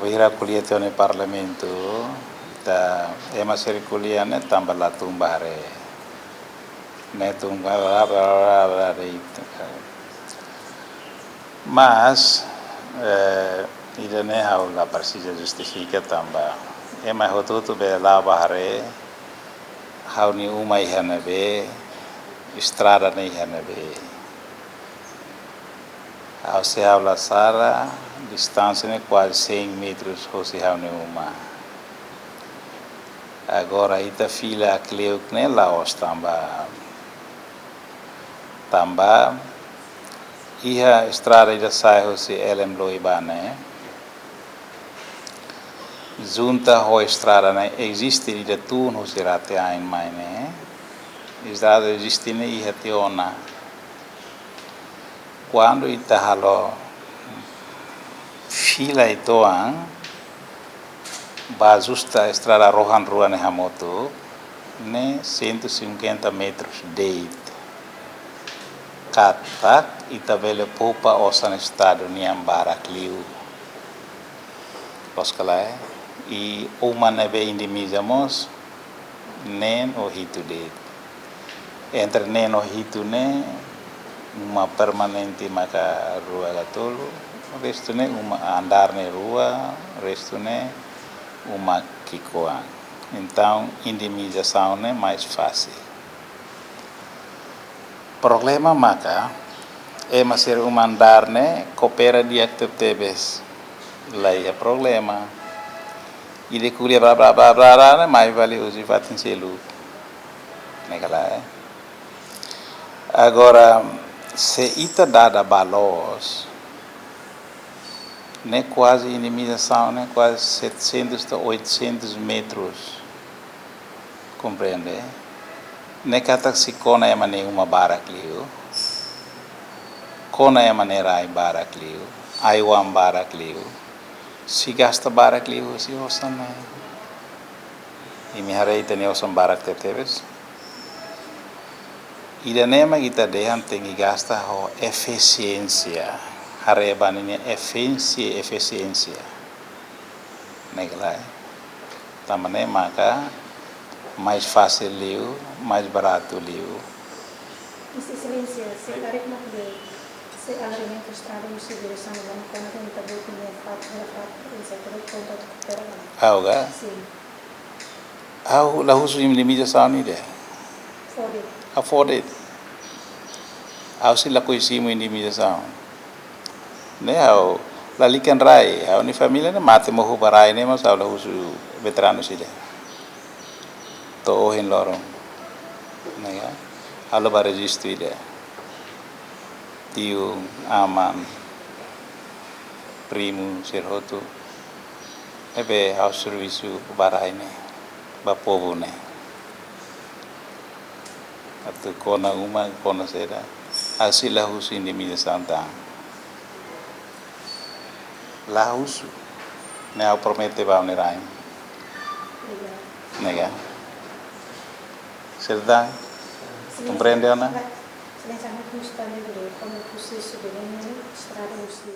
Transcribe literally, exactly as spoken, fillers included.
Hira ko'alia tiha ona iha Parlamentu, ita ema sira ko'alia ne'e tanba la tun ba haree. Ne'e tun ba, ba, ba, ba, ba, ba, Mas, eh, ida-ne'e ha'u la presiza justifika tanba ema hotu-hotu bele la'o ba haree, ha'u-nia uma iha ne'ebé, estrada ne'e iha ne'ebé. Ha'u, se ha'u la sala, distánsia ne'e kuaze cem metros hosi ha'u-nia uma. Agora ita fila Akliuk ne'e la'ós tanba, tanba iha estrada ida sai hosi L M Loi ba ne'e, junta ho estrada ne'e eziste ida tun hosi Rateain mai ne'e. Estrada eziste ne'e iha tiha ona. Kuandu ita halo fila uitoan, ba justa estrada rohan rua ne'e hamutuk, ne'e cento e cinquenta metros de'it. Katak ita bele poupa osan Estadu nian barak liu. Loos ka lae, i uma ne'ebé indemniza mós, neen ou hitu de'it. Entre neen ou hitu ne'e, uma permanente maka rua ka tolu, restu ne'e uma andár ne'e rua, restu ne'e uma ki'ikoan. Entaun, indemnizasaun ne'e mais fasil. Problema maka, ema sira uma andár ne'e koopera di'ak tebetebes. La iha problema. Ida ko'alia bla, bla, bla, bla, bla, ne'e mai fali husi fatin seluk. Ne'e ka lae. Agora, se ita dada ba loos, ne'e kuaze indemnizasaun ne'e kuaze setecentos to'o oitocentos metros. Komprende? Ne'e katak sei kona ema nia uma barak liu, kona ema nia rai barak liu, ai-oan barak liu, sei gasta barak liu, sei osan ne'e. Imi haree ita-nia osan barak tebetebes. Ida-ne'e mak ita dehan tenke gasta ho efisiénsia. Haree ba ninia efisiénsia, efisiénsia. Ne'e ka lae. Tanba ne'e maka mais fasil liu, mais baratu liu. Mas, Exelénsia, se karik mak de, se alargamentu estrada husi diresaun Loma Conta, ita-boot nia fatin, hela fatin, ita-boot konta tu kupera ba. Ha'u ka? Sin. Ha'u la husu indemnizasaun ida. Fó de'it. Ha'u fó de'it. Ha'u sei lakohi simu indemnizasaun. Ne'e ha'u lalika rai, ha'u-nia família ne'e mate mohu ba rai ne'e, mas ha'u la husu veteranu sira. To'o ohin loron. Ne'e ka? Ha'u la bá rejistu ida. Tiu, aman, primu, sira hotu. Ne'ebé ha'u servisu ba rai ne'e, ba povu ne'e. Atu kona uma, kona saida. Ha'u sei la husu indemnizasaun tan. La husu. Ne'e ha'u promete ba ha'u-nia rain. Ne'e ka? Sira tan? Komprende ona? Exelénsia, ha'u gostaria de como prosesu de estrada husi